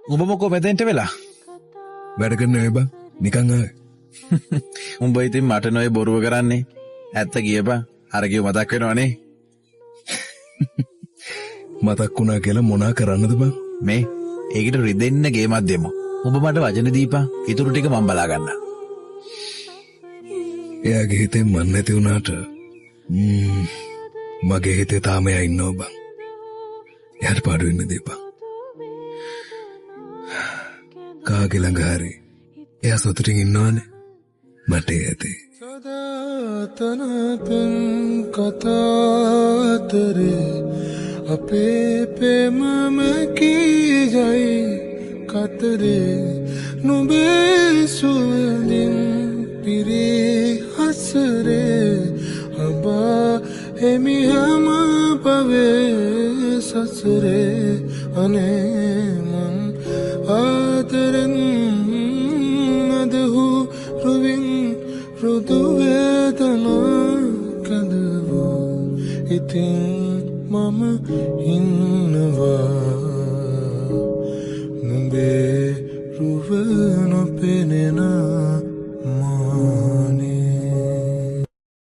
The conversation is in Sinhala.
උඹ මොකෝ මෙතෙන්ට වෙලා? වැඩ කරන්න නෙවෙයි බං, නිකන් ආවේ. උඹ ඉතින් මට නොයේ බොරුව කරන්නේ. ඇත්ත කියපන්. අර කිව්ව මතක් වෙනවනේ. මතක් වුණා කියලා මොනා කරන්නද බං? මේ ඒකට රිදෙන්න ගේමක් දෙමු. උඹ මට වචන දීපන්. ඉතුරු ටික මං බලා ගන්නම්. එයාගේ හිතේ මන් නැති වුණාට මගේ හිතේ තාම එයා ඉන්නවා බං. එයාට පාඩු වෙන්න දීපන්. කාගේ ළඟ හරි එයා සතුටින් ඉන්නවනේ. මට ඒ ඇති. සදාතන පෙම් කතා අතරේ අපේ පෙම මැකී යයි කතරේ. නුඹේ සුවඳින් පිරී හසරේ හඹා එමි හැම භවේ සසරේ. අනේ මං ආදරෙන් අදහු රුවින් මෘදු වේදනා කැඳවූ ඉතින් මම ඉන්නවා නුඹේ රුව නොපෙනෙන මා.